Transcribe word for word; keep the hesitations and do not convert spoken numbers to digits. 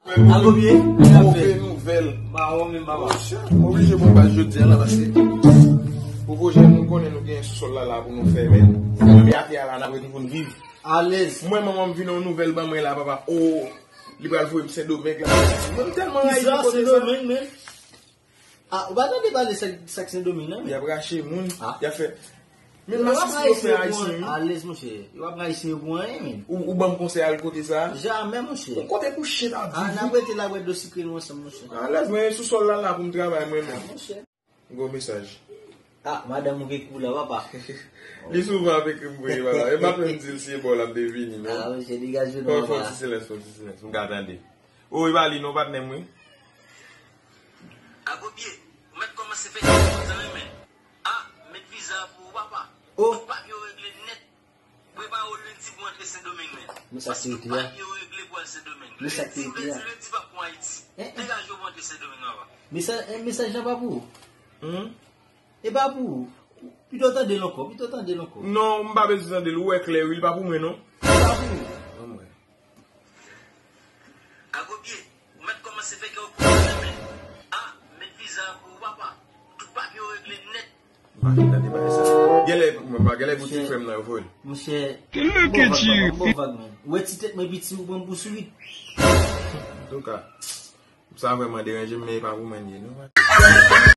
Ago byen, move nouvèl. Mawon menm papa. Monchè, m oblije pran bal jodi a la paske pou pwojè nou konnen nou gen sousòl la la pou nou fè men. Depi atè a la n ap retounen viv. Alèz. Mwen manman m vin yon nouvèl ban mwen la papa. Oh, li pral voye m Sendomeng la. Mwen m tèlman rayi kote sa. Sendomeng men. Ah, ou pa tande pale sa k Sendomeng nan men. Y ap rache moun, y ap fè Men masis yo fè ayisyen wi. Alèz monchè. Yo ap ayisyen yo pou anyen men. Ou, ou ban m konsèy al kote sa? Jamè monchè. Ou kote kouche ta di. Ah, n ap rete la bwè dlo sikre nou ansanm monchè. Alèz mwen sou sòl la la pou m travay mwen menm. Monchè. Gwo mesaj. Ah, madanm ou gen kou la papa. Li souvan ap ekri m pou li papa. E m ap menm di l si e bò l ap devini non. Ah monchè degaje non papa. Fò ti silans, fò ti silans. M ka tande. O e pa li non patnè m wi. Agobye, ou mèt kòmanse fè kèk kontan wi men. Ah, met viza pou ou papa. Tout papye w regle nèt. Prepare w lendi pou antre Sendomeng men. Men sa ki rete a. Tout papye w regle pou al Sendomeng. Men sa ki rete a. Lendi, lendi pa pou Ayiti. Degaje w pou antre Sendomeng papa. Mesaj, eh, mesaj lan pa pou ou. Hmm? E pa pou ou. Pito tande l ankò, pito tande l ankò. Non, m pa bezwen tande l, ou wè klè wi, li pa pou mwen non. Li pa pou ou. Anmwey. Agobye, ou mèt kòmanse fè kè w pou mwen men. Ah, met viza pou ou papa. Tout papye w regle nèt. M pa fin tande bagay sa. Genlè, mwen pa genlè pou ti frè m nan yo voye l. Monchè, bon vag papa, bon vag men. Ou wè ti tèt mwen piti ou pran m pou sourit. Antouka, sa vrèman deranje m men e pa pou mwen l ye non.